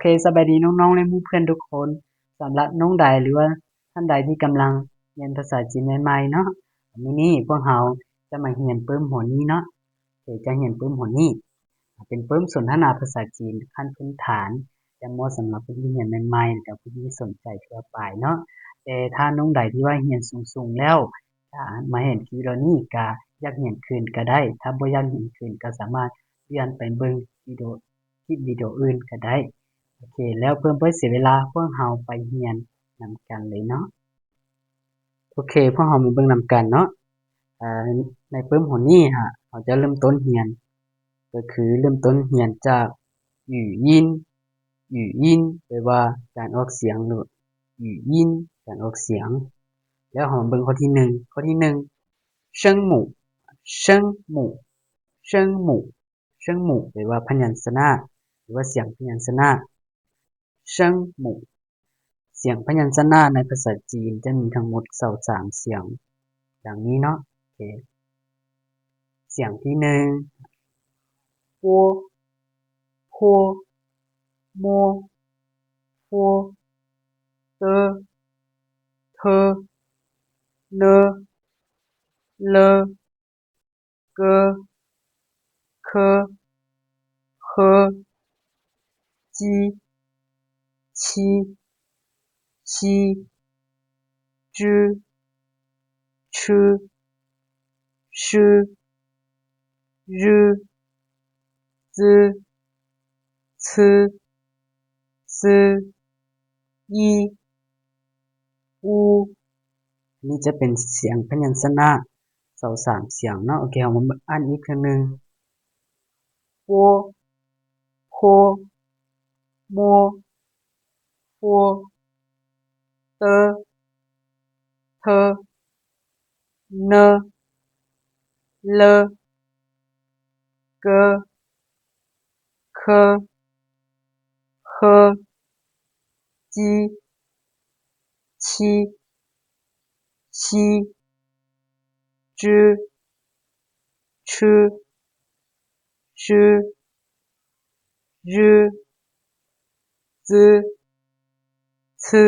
ເຄ ສະບາຍດີນ້ອງໆ ແລະ ໝູ່ເພື່ອນທຸກຄົນ. ສຳລັບນ້ອງໃດ ຫຼືວ່າທ່ານໃດທີ່ກຳລັງຮຽນພາສາຈີນໃໝ່ໆເນາະ, ມື້ນີ້ພວກເຮົາຈະມາຮຽນປຶ້ມຫົວນີ້ເນາະ. ເຄ ຈະຮຽນປຶ້ມຫົວນີ້ ເປັນປຶ້ມສົນທະນາພາສາຈີນຂັ້ນພື້ນຖານ, ຈະເໝາະສຳລັບຜູ້ທີ່ຮຽນໃໝ່ໆ ແລະ ກະຜູ້ທີ່ສົນໃຈທົ່ວໄປເນາະ. ແຕ່ຖ້ານ້ອງໃດທີ່ວ່າຮຽນສູງໆແລ້ວ ກະມາເຫັນຄລິບວິດີໂອນີ້ ກະຢາກຮຽນຄືນກະໄດ້, ຖ້າບໍ່ຢາກຮຽນຄືນກະສາມາດປ່ຽນໄປເບິ່ງວິດີໂອ ຄລິບວິດີໂອອື່ນກະໄດ້. ໂອເຄ ແລ້ວເພື່ອບໍ່ໃຫ້ເສຍເວລາ ພວກເຮົາໄປຮຽນນຳກັນເລີຍເນາະ. ໂອເຄ ພວກເຮົາມາເບິ່ງນຳກັນເນາະ. ເອີ ໃນປຶ້ມຫົວນີ້ ເຮົາຈະເລີ່ມຕົ້ນຮຽນ ກໍຄືເລີ່ມຕົ້ນຮຽນຈາກ 语音 语音 ແປວ່າການອອກສຽງ ຫຼື 语音 ການອອກສຽງ. ແລ້ວເຮົາມາເບິ່ງຂໍ້ທີໜຶ່ງ ຂໍ້ທີໜຶ່ງ 声母 声母 声母 声母 ແປວ່າພະຍັນຊະນະ ຫຼືວ່າສຽງພະຍັນຊະນະ. 声母 ສຽງພະຍັນຊະນະໃນພາສາຈີນຈະມີທັງໝົດຊາວສາມສຽງ ດັ່ງນີ້ເນາະ. ໂອເຄ ສຽງທີໜຶ່ງ ປົວ ພົວ ມົວ ຟວ ເຕີ ເທີ ເນີ ເລີ ເກີ ເຄີ ເຮີ ຈີ ຊີ ຊີ ຈື່ ຊື ຊື ຍື ຊື ຊື ອີ ອູ ອັນນີ້ຈະເປັນສຽງພະຍັນຊະນະຊາວສາມສຽງເນາະ. ໂອເຄ ເຮົາມາອ່ານອີກເທື່ອໜຶ່ງ ປົວ ໂພ ມົວ ຟວ ເຕີ ເທີ ເນີ ເລີ ເກີ ເຄີ ເຮີ ຈີ ຊີ ຊີ ຈື່ ຊື ຊື ຍື ຊື ຊື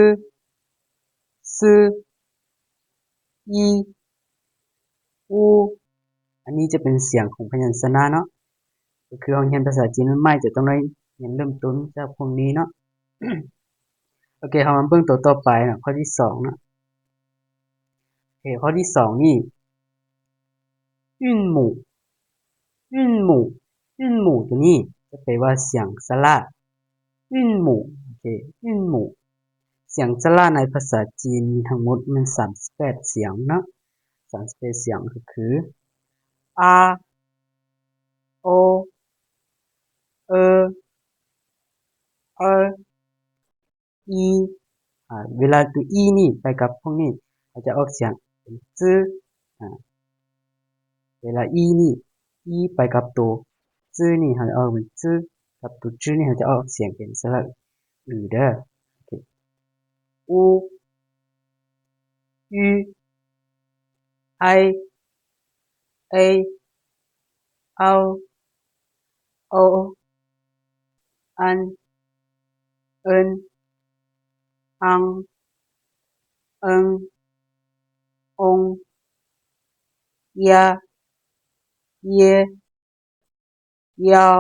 ຊື ອີ ອູ ອັນນີ້ຈະເປັນສຽງຂອງພະຍັນຊະນະເນາະ. ກໍຄືເຮົາຮຽນພາສາຈີນໃໝ່ໆ ຈະຕ້ອງໄດ້ຮຽນເລີ່ມຕົ້ນຈາກພວກນີ້ເນາະ. ໂອເຄ ເຮົາມາເບິ່ງໂຕຕໍ່ໄປເນາະ ຂໍ້ທີສອງເນາະ. ໂອເຄ ຂໍ້ທີສອງນີ້ 韻母 韻母 韻母 ໂຕນີ້ຈະແປວ່າສຽງສະຫຼະ 韻母 ໂອເຄ 韻母 ສຽງສະຫຼະໃນພາສາຈີນມີທັງໝົດແມ່ນສາມສິບແປດສຽງເນາະ ສາມສິບແປດສຽງ ກໍຄື ອາ ໂອ ເອີ ເອີ ອີ ອາ ເວລາໂຕອີນີ້ໄປກັບພວກນີ້ ເຮົາຈະອອກສຽງເປັນ ຈື ອາ ເວລາອີນີ້ ອີໄປກັບໂຕຈືນີ້ ເຮົາຈະອອກເປັນຈື ກັບໂຕຈືນີ້ ເຮົາຈະອອກສຽງເປັນສະຫຼະ ອື ເດີ. ໂອເຄ ອູ ອາຍ ເອ ເອົາ ໂອ ອັນ ເອິນ ອັງ ເອິງ ອົງ ຢາ ເຢ ຢາວ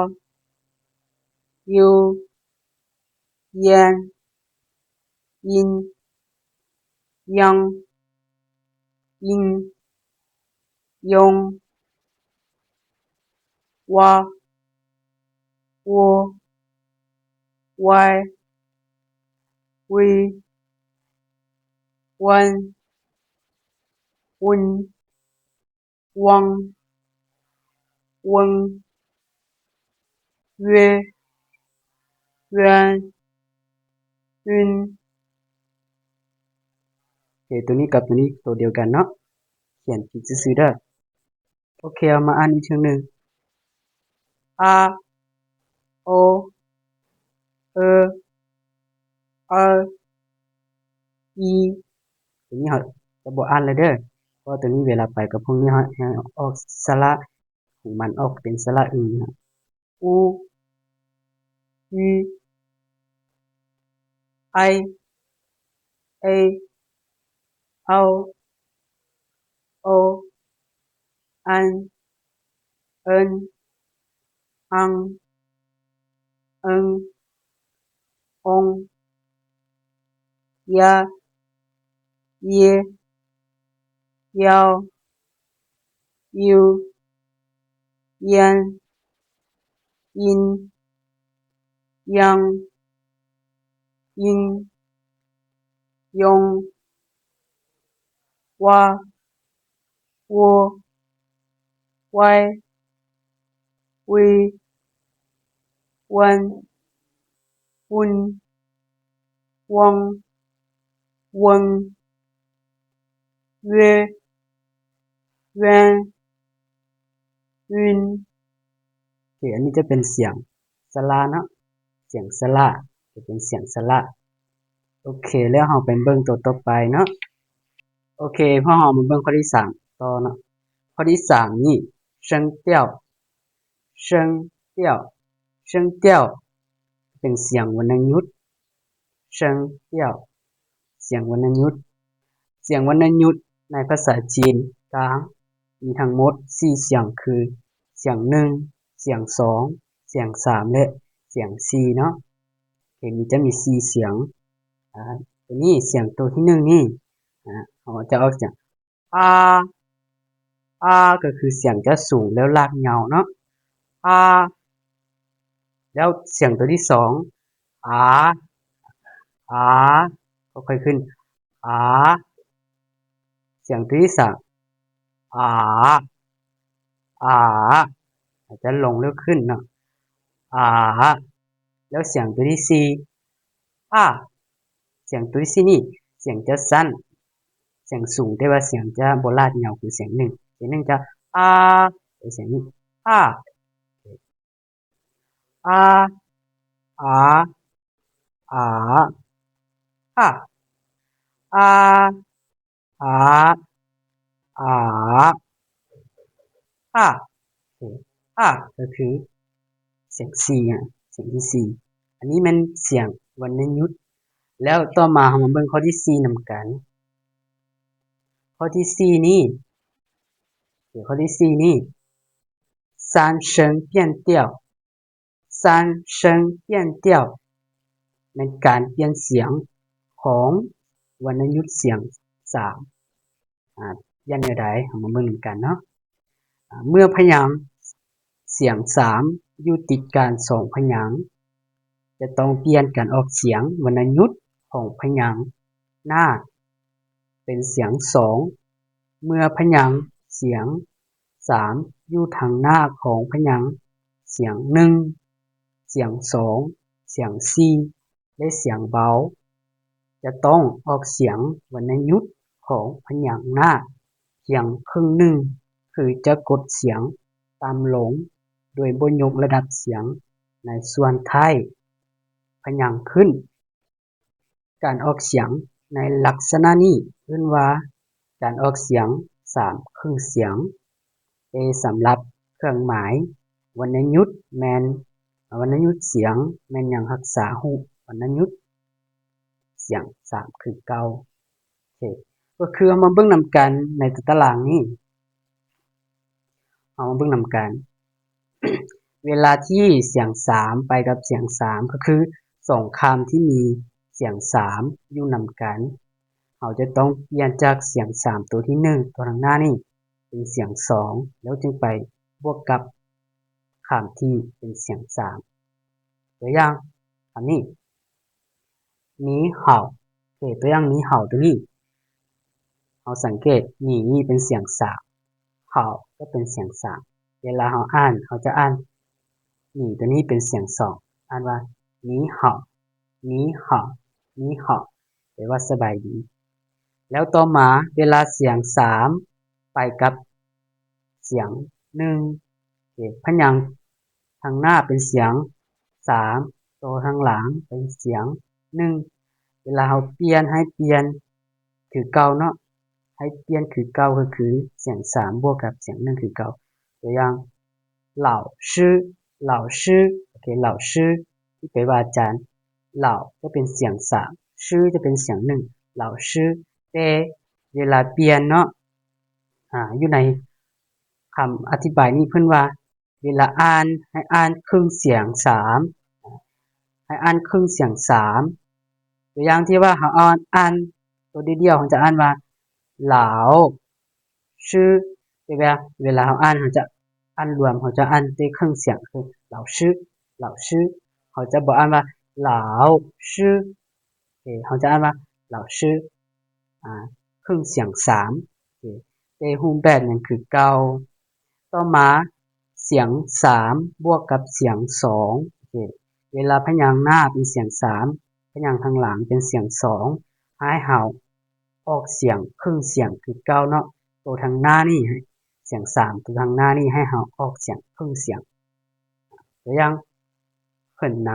ຢູ່ ຢຽນ ຢິນ ຍັງ ອິງ ຍົງ ວາ ໂວ ວາຍ ວີ ວັນ ອຸນ ວັງ ເວີງ ເວ ວຽນ ອຶນ. ໂອເຄ ໂຕນີ້ກັບໂຕນີ້ໂຕດຽວກັນເນາະ ຂຽນຜິດຊື່ໆເດີ. ໂອເຄ ເຮົາມາອ່ານອີກເທື່ອໜຶ່ງ ອາ ໂອ ເອີ ເອີ ອີ ໂຕນີ້ເຮົາຈະບໍ່ອ່ານແລ້ວເດີ ເພາະວ່າໂຕນີ້ເວລາໄປກັບພວກນີ້ ເຮົາ ເຮົາອອກສະຫຼະຂອງມັນອອກເປັນສະຫຼະອຶ ອູ ອີ I, A, O, O, N, N, Ang, Ng, Ong, Ya, Ye, Yao, Yiu, Yan, Yin, Yang, Ying, Yong, Wa, Wo, Wai, Wi, Wan, Wun, Wong, Weng, We, Wen, Win. ໂອເຄ ອັນນີ້ຈະເປັນສຽງສະຫຼະເນາະ ສຽງສະຫຼະ ຈະເປັນສຽງສະຫຼະ. ໂອເຄ ແລ້ວເຮົາໄປເບິ່ງໂຕຕໍ່ໄປເນາະ. ໂອເຄ ພວກເຮົາມາເບິ່ງຂໍ້ທີສາມຕໍ່ເນາະ. ຂໍ້ທີສາມນີ້ ເຊິ່ງຕຽວ ເຊິ່ງຕຽວ ເຊິ່ງຕຽວ ເປັນສຽງວັນນະຍຸດ ເຊິ່ງຕຽວ ສຽງວັນນະຍຸດ. ສຽງວັນນະຍຸດໃນພາສາຈີນກາງມີທັງໝົດສີ່ສຽງ ຄື ສຽງໜຶ່ງ ສຽງສອງ ສຽງສາມ ແລະ ສຽງສີ່ເນາະ. ເຫັນມີ ຈະມີສີ່ສຽງ. ອາ ໂຕນີ້ ສຽງໂຕທີໜຶ່ງນີ້ ອາ ເຮົາຈະອອກສຽງ ອາ ອາ ກໍຄືສຽງຈະສູງແລ້ວລາກຍາວເນາະ ອາ. ແລ້ວສຽງໂຕທີສອງ ອາ ອາ ຄ່ອຍໆຂຶ້ນ ອາ. ສຽງໂຕທີສາມ ອາ ອາ ອາດຈະລົງແລ້ວຂຶ້ນເນາະ ອາ. ແລ້ວສຽງໂຕທີສີ່ ອາ. ສຽງໂຕທີສີ່ນີ້ ສຽງຈະສັ້ນ ສຽງສູງ ແຕ່ວ່າສຽງຈະບໍ່ລາກຍາວຄືສຽງໜຶ່ງ ສຽງໜຶ່ງຈະ ອາ ແຕ່ສຽງນີ້ ອາ ອາ ອາ ອາ ອາ ອາ ອາ ອາ ອາ ໂອເຄ ອາ ກໍຄືສຽງສີ່ ອາ ສຽງທີສີ່ ອັນນີ້ແມ່ນສຽງວັນນະຍຸດ. ແລ້ວຕໍ່ມາເຮົາມາເບິ່ງຂໍ້ທີສີ່ນຳກັນ. ຂໍ້ທີສີ່ນີ້ ໂອເຄ ຂໍ້ທີສີ່ນີ້ ສານເຊິ່ງປ່ຽນຕຽວ ສານເຊິ່ງປ່ຽນຕຽວ ແມ່ນການປ່ຽນສຽງຂອງວັນນະຍຸດສຽງສາມ ອາ ປ່ຽນແນວໃດ ເຮົາມາເບິ່ງນຳກັນເນາະ. ອາ ເມື່ອພະຍາງສຽງສາມຢູ່ຕິດກັນສອງພະຍາງ ຈະຕ້ອງປ່ຽນການອອກສຽງວັນນະຍຸດຂອງພະຍາງໜ້າເປັນສຽງສອງ ເມື່ອພະຍາງສຽງສາມຢູ່ທາງໜ້າຂອງພະຍາງສຽງໜຶ່ງ, ສຽງສອງ, ສຽງສີ່ ແລະ ສຽງເບົາ ຈະຕ້ອງອອກສຽງວັນນະຍຸດຂອງພະຍາງໜ້າພຽງເຄິ່ງໜຶ່ງ ຄືຈະກົດສຽງຕ່ຳລົງໂດຍບໍ່ຍົກລະດັບສຽງໃນສ່ວນທ້າຍພະຍາງຂຶ້ນ. ການອອກສຽງໃນລັກສະນະນີ້ເອີ້ນວ່າການອອກສຽງສາມເຄິ່ງສຽງ. ແຕ່ສຳລັບເຄື່ອງໝາຍວັນນະຍຸດແມ່ນ ວັນນະຍຸດສຽງແມ່ນຍັງຮັກສາຮູບວັນນະຍຸດສຽງສາມຄືເກົ່າ. ໂອເຄ ກໍຄືເຮົາມາເບິ່ງນຳກັນໃນຕາຕະລາງນີ້ ເຮົາມາເບິ່ງນຳກັນ ເວລາທີ່ສຽງສາມໄປກັບສຽງສາມ ກໍຄືສອງຄຳທີ່ມີສຽງສາມຢູ່ນຳກັນ ເຮົາຈະຕ້ອງປ່ຽນຈາກສຽງສາມໂຕທີໜຶ່ງ ໂຕທາງໜ້ານີ້ ເປັນສຽງສອງ ແລ້ວຈຶ່ງໄປບວກກັບຄຳທີ່ເປັນສຽງສາມ. ຕົວຢ່າງ ຄຳນີ້ ໜີເຫົາ ໂອເຄ ຕົວຢ່າງ ໜີເຫົາ ຕົວນີ້ ເຮົາສັງເກດ ໜີນີ້ເປັນສຽງສາມ ເຫົາກໍເປັນສຽງສາມ ເວລາເຮົາອ່ານ ເຮົາຈະອ່ານ ໜີ ຕົວນີ້ເປັນສຽງສອງ ອ່ານວ່າ ໜີເຫົາ ໜີເຫົາ ໜີເຫົາ ແປວ່າສະບາຍດີ. ແລ້ວຕໍ່ມາ ເວລາສຽງສາມໄປກັບສຽງໜຶ່ງ ໂອເຄ ພະຍາງທາງໜ້າເປັນສຽງສາມ ໂຕທາງຫຼັງເປັນສຽງໜຶ່ງ ເວລາເຮົາປ່ຽນ ໃຫ້ປ່ຽນຄືເກົ່າເນາະ ໃຫ້ປ່ຽນຄືເກົ່າ ກໍຄືສຽງສາມບວກກັບສຽງໜຶ່ງຄືເກົ່າ. ຕົວຢ່າງ 老师 老师 ໂອເຄ 老师 ທີ່ແປວ່າອາຈານ 老 ກໍເປັນສຽງສາມ ຊື່ຈະເປັນສຽງໜຶ່ງ 老师 ແຕ່ເວລາປ່ຽນເນາະ ອາ ຢູ່ໃນຄຳອະທິບາຍນີ້ເພິ່ນວ່າ ເວລາອ່ານໃຫ້ອ່ານເຄິ່ງສຽງສາມ ໃຫ້ອ່ານເຄິ່ງສຽງສາມ ຕົວຢ່າງທີ່ວ່າເຮົາອ່ານ ອ່ານຕົວດຽວໆ ເຮົາຈະອ່ານວ່າ 老师 ແຕ່ວ່າເວລາເຮົາອ່ານ ເຮົາຈະອ່ານລວມ ເຮົາຈະອ່ານແຕ່ເຄິ່ງສຽງ ຄື 老师 老师 ເຮົາຈະບໍ່ອ່ານວ່າ 老师 ເຮົາຈະອ່ານວ່າ 老师 ອາ ເຄິ່ງສຽງສາມ ແຕ່ຮູບແບບຍັງຄືເກົ່າ. ຕໍ່ມາ ສຽງສາມບວກກັບສຽງສອງ ເວລາພະຍາງໜ້າເປັນສຽງສາມ ພະຍາງທາງຫຼັງເປັນສຽງສອງ ໃຫ້ເຮົາອອກສຽງເຄິ່ງສຽງຄືເກົ່າເນາະ ໂຕທາງໜ້ານີ້ ສຽງສາມ ໂຕທາງໜ້ານີ້ໃຫ້ເຮົາອອກສຽງເຄິ່ງສຽງ. ຕົວຢ່າງ 很难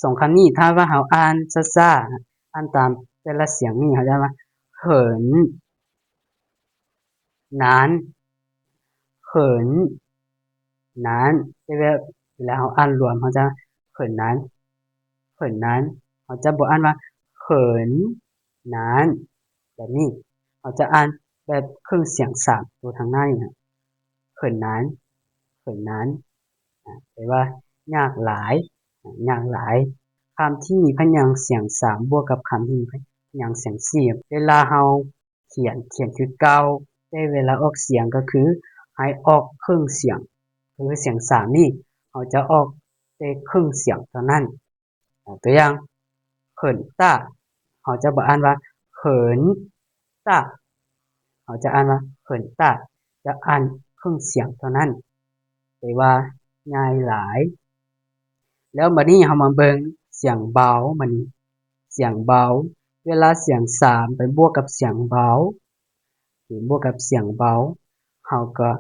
ສອງຄຳນີ້ ຖ້າວ່າເຮົາອ່ານຊ້າໆ ອ່ານຕາມແຕ່ລະສຽງນີ້ ເຮົາຈະວ່າ 很难 很难 ແຕ່ວ່າເວລາເຮົາອ່ານລວມ ເຮົາຈະ 很难 很难 ເຮົາຈະບໍ່ອ່ານວ່າ 很难 ແບບນີ້ ເຮົາຈະອ່ານແບບເຄິ່ງສຽງສາມ ໂຕທາງໜ້ານີ້ 很难 很难 ອາ ແປວ່າຍາກຫຼາຍ ຍາກຫຼາຍ. ຄຳທີ່ມີພະຍາງສຽງສາມບວກກັບຄຳທີ່ມີພະຍາງສຽງສີ່ ເວລາເຮົາຂຽນ ຂຽນຄືເກົ່າ ແຕ່ເວລາອອກສຽງກໍຄືໃຫ້ອອກເຄິ່ງສຽງ ຄືສຽງສາມນີ້ ເຮົາຈະອອກແຕ່ເຄິ່ງສຽງເທົ່ານັ້ນ. ຕົວຢ່າງ 很大 ເຮົາຈະບໍ່ອ່ານວ່າ 很大 ເຮົາຈະອ່ານວ່າ 很大 ຈະອ່ານເຄິ່ງສຽງເທົ່ານັ້ນ ແປວ່າໃຫຍ່ຫຼາຍ. ແລ້ວບັດນີ້ເຮົາມາເບິ່ງສຽງເບົາ ບັດນີ້ ສຽງເບົາ ເວລາສຽງສາມໄປບວກກັບສຽງເບົາ ຫຼື ບວກກັບສຽງເບົາ ເຮົາກໍ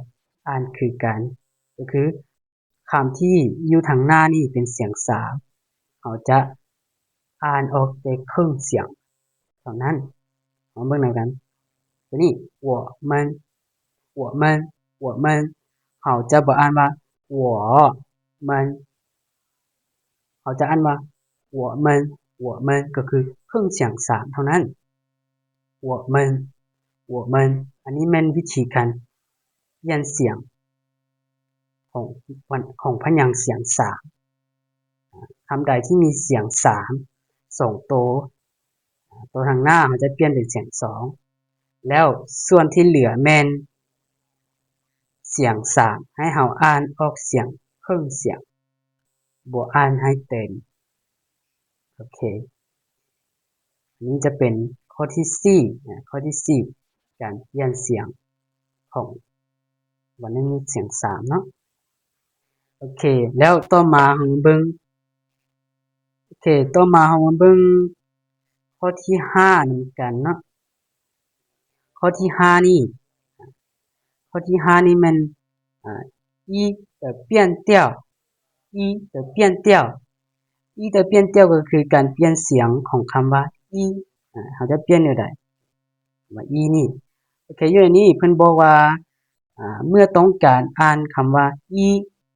ອ່ານຄືກັນ ກໍຄື ຄຳທີ່ຢູ່ທາງໜ້ານີ້ເປັນສຽງສາມ ເຮົາຈະອ່ານອອກແຕ່ເຄິ່ງສຽງເທົ່ານັ້ນ. ເຮົາເບິ່ງນຳກັນ ຕົວນີ້ 我们 我们 我们 ເຮົາຈະບໍ່ອ່ານວ່າ 我们 ເຮົາຈະອ່ານວ່າ 我们 我们 ກໍຄືເຄິ່ງສຽງສາມເທົ່ານັ້ນ 我们 我们 ອັນນີ້ແມ່ນວິທີການປ່ຽນສຽງຂອງ ຂອງພະຍາງສຽງສາມ. ຄຳໃດທີ່ມີສຽງສາມສອງໂຕ ໂຕທາງໜ້າເຮົາຈະປ່ຽນເປັນສຽງສອງ ແລ້ວສ່ວນທີ່ເຫຼືອແມ່ນສຽງສາມ ໃຫ້ເຮົາອ່ານອອກສຽງເຄິ່ງສຽງ ບໍ່ອ່ານໃຫ້ເຕັມ. ໂອເຄ ອັນນີ້ຈະເປັນຂໍ້ທີສີ່ນະ ຂໍ້ທີສີ່ ການປ່ຽນສຽງຂອງວັນນະຍຸດສຽງສາມເນາະ. ໂອເຄ ແລ້ວຕໍ່ມາເຮົາມາເບິ່ງ ໂອເຄ ຕໍ່ມາເຮົາມາເບິ່ງຂໍ້ທີຫ້ານຳກັນເນາະ. ຂໍ້ທີຫ້ານີ້ ຂໍ້ທີຫ້ານີ້ແມ່ນ ອາ 一的变调 一的变调 一的变调 ກໍຄືການປ່ຽນສຽງຂອງຄຳວ່າ 一 ອາ ເຮົາຈະປ່ຽນແນວໃດ ວ່າ 一 ນີ້. ໂອເຄ ຢູ່ໃນນີ້ເພິ່ນບອກວ່າ ອາ ເມື່ອຕ້ອງການອ່ານຄຳວ່າ 一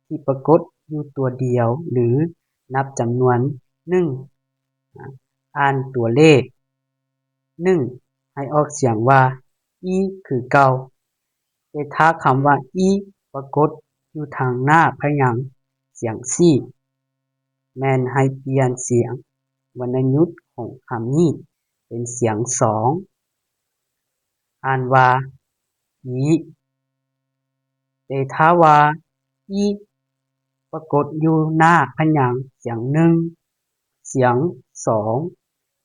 ທີ່ປາກົດຢູ່ຕົວດຽວ ຫຼື ນັບຈຳນວນໜຶ່ງ ອາ ອ່ານຕົວເລກ ໜຶ່ງ ໃຫ້ອອກສຽງວ່າ 一 ຄືເກົ່າ. ແຕ່ຖ້າຄຳວ່າ 一 ປາກົດຢູ່ທາງໜ້າພະຍາງສຽງສີ່ ແມ່ນໃຫ້ປ່ຽນສຽງວັນນະຍຸດຂອງຄຳນີ້ເປັນສຽງສອງ ອ່ານວ່າ 一. ແຕ່ຖ້າວ່າ 一 ປາກົດຢູ່ໜ້າພະຍາງສຽງໜຶ່ງ ສຽງສອງ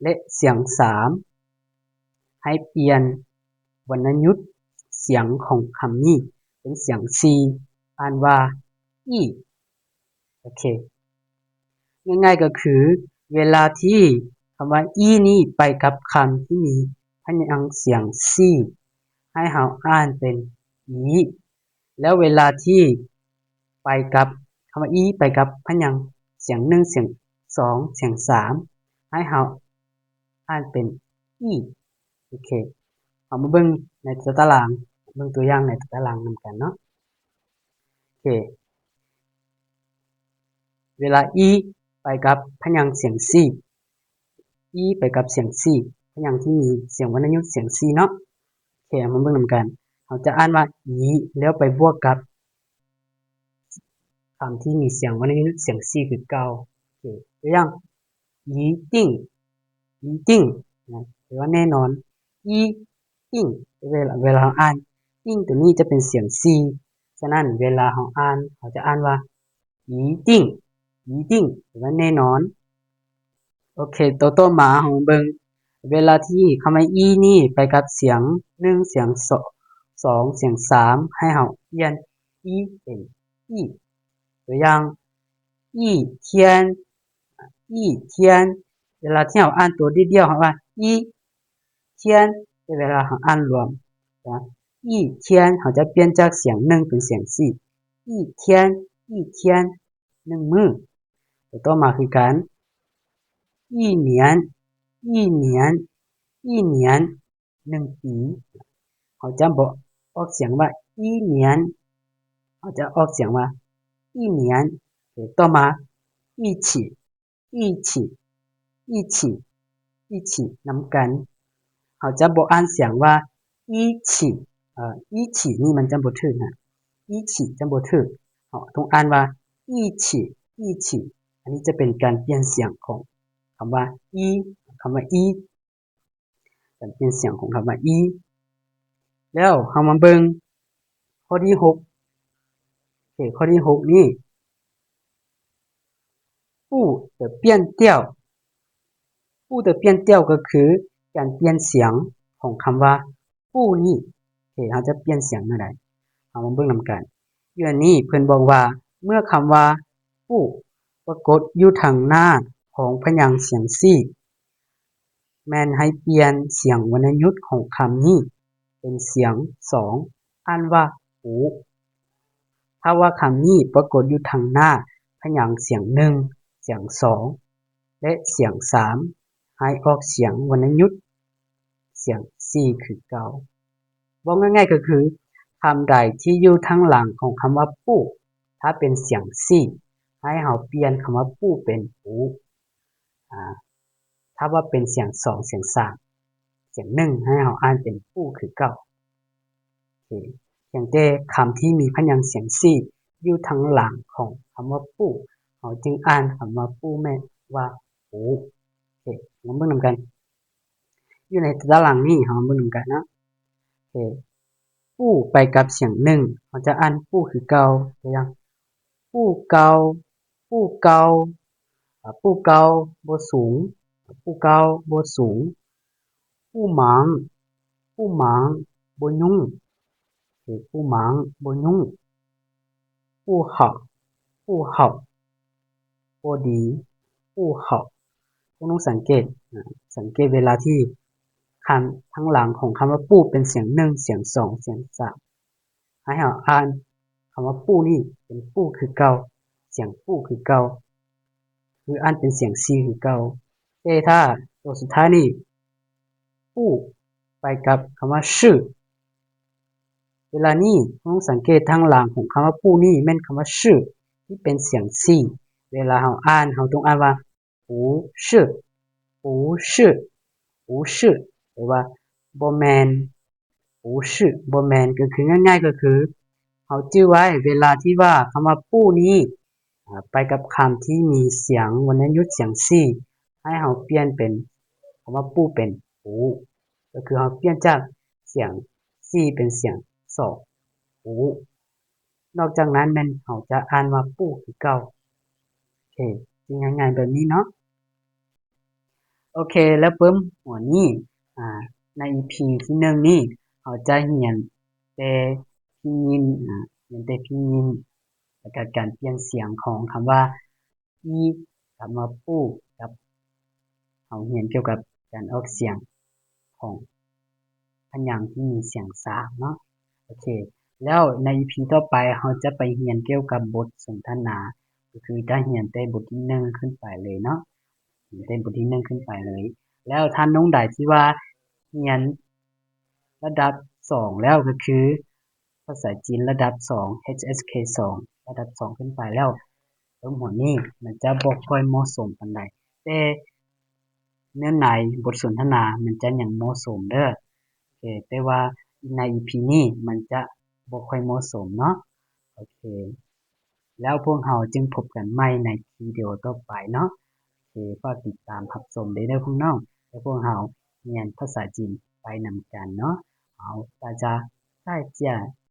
ແລະ ສຽງສາມ ໃຫ້ປ່ຽນວັນນະຍຸດສຽງຂອງຄຳນີ້ເປັນສຽງສີ່ ອ່ານວ່າ 一. ໂອເຄ ງ່າຍໆກໍຄື ເວລາທີ່ຄຳວ່າ 一 ນີ້ໄປກັບຄຳທີ່ມີພະຍາງສຽງສີ່ ໃຫ້ເຮົາອ່ານເປັນ 一. ແລ້ວເວລາທີ່ໄປກັບ ຄຳວ່າ 一 ໄປກັບພະຍາງສຽງໜຶ່ງ ສຽງສອງ ສຽງສາມ ໃຫ້ເຮົາອ່ານເປັນ 一. ໂອເຄ ເຮົາມາເບິ່ງໃນຕົວຕາລາງ ເບິ່ງຕົວຢ່າງໃນຕົວຕາລາງນຳກັນເນາະ. ໂອເຄ ເວລາ 一 ໄປກັບພະຍາງສຽງສີ່ ອີ ໄປກັບສຽງຊີ ພະຍາງທີ່ມີສຽງວັນນະຍຸດສຽງຊີເນາະ. ໂອເຄ ເຮົາມາເບິ່ງນຳກັນ. ເຮົາຈະອ່ານວ່າ ອີ ແລ້ວໄປບວກກັບຄຳທີ່ມີສຽງວັນນະຍຸດສຽງຊີຄືເກົ່າ. ໂອເຄ ຕົວຢ່າງ 一定 一定 ນະ ແປວ່າແນ່ນອນ. 一定 ເວລາ ເວລາເຮົາອ່ານ 定 ຕົວນີ້ຈະເປັນສຽງຊີ ສະນັ້ນເວລາເຮົາອ່ານ ເຮົາຈະອ່ານວ່າ 一定 一定 ແປວ່າແນ່ນອນ. ໂອເຄ ໂຕຕໍ່ມາເຮົາມາເບິ່ງ ເວລາທີ່ຄຳວ່າ 一 ນີ້ໄປກັບສຽງໜຶ່ງ ສຽງສອງ ສອງ ສຽງສາມ ໃຫ້ເຮົາປ່ຽນ 一 ເປັນ 一 ຕົວຢ່າງ 一天 一天 ເວລາທີ່ເຮົາອ່ານໂຕດຽວໆ ເຮົາວ່າ 一天 ແຕ່ເວລາເຮົາອ່ານລວມ 一天 ເຮົາຈະປ່ຽນຈາກສຽງໜຶ່ງເປັນສຽງສີ່ 一天 一天 ໜຶ່ງມື້. ໂຕຕໍ່ມາຄືກັນ 一年 一年 一年 ໜຶ່ງປີ. ເຮົາຈະບໍ່ອອກສຽງວ່າ 一年 ເຮົາຈະອອກສຽງວ່າ 一年. ຕໍ່ມາ 一起 一起 一起 一起 ນຳກັນ. ເຮົາຈະບໍ່ອ່ານສຽງວ່າ 一起 ເອີ 一起 ນີ້ມັນຈະບໍ່ຖືກນະ 一起 ຈະບໍ່ຖືກ. ເຮົາຕ້ອງອ່ານວ່າ 一起 一起. ອັນນີ້ຈະເປັນການປ່ຽນສຽງຂອງຄຳວ່າ 一 ຄຳວ່າ 一 ການປ່ຽນສຽງຂອງຄຳວ່າ 一. ແລ້ວເຮົາມາເບິ່ງຂໍ້ທີຫົກ ໂອເຄ ຂໍ້ທີຫົກນີ້ 不得变调 不得变调 ກໍຄືການປ່ຽນສຽງຂອງຄຳວ່າ 不 ນີ້. ໂອເຄ ເຮົາຈະປ່ຽນສຽງແນວໃດ? ເຮົາມາເບິ່ງນຳກັນ. ຢູ່ອັນນີ້ເພິ່ນບອກວ່າ ເມື່ອຄຳວ່າ 不 ປາກົດຢູ່ທາງໜ້າຂອງພະຍາງສຽງສີ່ ແມ່ນໃຫ້ປ່ຽນສຽງວັນນະຍຸດຂອງຄຳນີ້ເປັນສຽງສອງ ອ່ານວ່າ 五. ຖ້າວ່າຄຳນີ້ປາກົດຢູ່ທາງໜ້າພະຍາງສຽງໜຶ່ງ, ສຽງສອງ ແລະ ສຽງສາມ ໃຫ້ອອກສຽງວັນນະຍຸດສຽງສີ່ຄືເກົ່າ. ເວົ້າງ່າຍໆກໍຄື ຄຳໃດທີ່ຢູ່ທາງຫຼັງຂອງຄຳວ່າ 不 ຖ້າເປັນສຽງສີ່ ໃຫ້ເຮົາປ່ຽນຄຳວ່າ 不 ເປັນ 五. ອາ ຖ້າວ່າເປັນສຽງສອງ ສຽງສາມ ສຽງໜຶ່ງ ໃຫ້ເຮົາອ່ານເປັນ 不 ຄືເກົ່າ. ໂອເຄ ພຽງແຕ່ຄຳທີ່ມີພະຍາງສຽງສີ່ ຢູ່ທາງຫຼັງຂອງຄຳວ່າ 不 ເຮົາຈຶ່ງອ່ານຄຳວ່າ 不 ແມ່ນວ່າ 五. ໂອເຄ ມາເບິ່ງນຳກັນ. ຢູ່ໃນຕາລາງນີ້ ເຮົາມາເບິ່ງນຳກັນເນາະ. ໂອເຄ 不 ໄປກັບສຽງໜຶ່ງ ເຮົາຈະອ່ານ 不 ຄືເກົ່າ. ຕົວຢ່າງ 不高 不高 ອາ 不高 ບໍ່ສູງ 不高 ບໍ່ສູງ. 不忙 不忙 ບໍ່ຫຍຸ້ງ 不忙 ບໍ່ຫຍຸ້ງ. 不好 不好 ບໍ່ດີ 不好. ພວກນ້ອງສັງເກດ ອາ ສັງເກດເວລາທີ່ຄຳທາງຫຼັງຂອງຄຳວ່າ 不 ເປັນສຽງໜຶ່ງ ສຽງສອງ ສຽງສາມ ໃຫ້ເຮົາອ່ານຄຳວ່າ 不 ນີ້ເປັນ 不 ຄືເກົ່າ ສຽງ 不 ຄືເກົ່າ ຄືອ່ານເປັນສຽງສີ່ຄືເກົ່າ. ແຕ່ຖ້າຕົວສຸດທ້າຍນີ້ 不 ໄປກັບຄຳວ່າ 是 ເວລານີ້ ເຮົາຕ້ອງສັງເກດທາງຫຼັງຂອງຄຳວ່າ 不 ນີ້ແມ່ນຄຳວ່າ 是 ທີ່ເປັນສຽງສີ່. ເວລາເຮົາອ່ານ ເຮົາຕ້ອງອ່ານວ່າ 不是 不是 不是 ແປວ່າບໍ່ແມ່ນ 不是 ບໍ່ແມ່ນ. ກໍຄືງ່າຍໆ ກໍຄື ເຮົາຈື່ໄວ້ ເວລາທີ່ວ່າຄຳວ່າ 不 ນີ້ ອາ ໄປກັບຄຳທີ່ມີສຽງວັນນະຍຸດສຽງສີ່ ໃຫ້ເຮົາປ່ຽນເປັນຄຳວ່າ 不 ເປັນ 五 ກໍຄືເຮົາປ່ຽນຈາກສຽງສີ່ເປັນສຽງສອງ 五. ນອກຈາກນັ້ນແມ່ນເຮົາຈະອ່ານວ່າ 不 ຄືເກົ່າ. ໂອເຄ ຊິງ່າຍໆແບບນີ້ເນາະ. ໂອເຄ ແລ້ວປຶ້ມຫົວນີ້ ອາ ໃນ ອີພີ ທີໜຶ່ງນີ້ ເຮົາຈະຮຽນແຕ່ພິນຍິນ ອາ ຮຽນແຕ່ພິນຍິນ ແລ້ວກະການປ່ຽນສຽງຂອງຄຳວ່າ ອີ ກັບມາ ປູ ກັບ ເຮົາຮຽນກ່ຽວກັບການອອກສຽງຂອງພະຍາງທີ່ມີສຽງສາມເນາະ. ໂອເຄ ແລ້ວໃນອີພີຕໍ່ໄປ ເຮົາຈະໄປຮຽນກ່ຽວກັບບົດສົນທະນາ ກໍຄືຈະຮຽນແຕ່ບົດທີໜຶ່ງຂຶ້ນໄປເລີຍເນາະ ຮຽນແຕ່ບົດທີໜຶ່ງຂຶ້ນໄປເລີຍ. ແລ້ວທ່ານນ້ອງໃດທີ່ວ່າຮຽນ ລະດັບສອງແລ້ວ ກໍຄືພາສາຈີນລະດັບສອງ ເອັດເອັສເຄ ສອງ ລະດັບສອງຂຶ້ນໄປແລ້ວ ເບິ່ງຫົວນີ້ມັນຈະບໍ່ຄ່ອຍເໝາະສົມປານໃດ ແຕ່ ເນື້ອໃນບົດສົນທະນາມັນຈະຍັງເໝາະສົມເດີ້. ໂອເຄ ແຕ່ວ່າໃນອີພີນີ້ມັນຈະບໍ່ຄ່ອຍເໝາະສົມເນາະ. ໂອເຄ ແລ້ວພວກເຮົາຈຶ່ງພົບກັນໃໝ່ໃນວິດີໂອຕໍ່ໄປເນາະ. ໂອເຄ ຝາກຕິດຕາມຮັບຊົມໄດ້ເດີ້ພວກນ້ອງ ແລ້ວພວກເຮົາຮຽນພາສາຈີນໄປນຳກັນເນາະ. ເຮົາ 大家再见.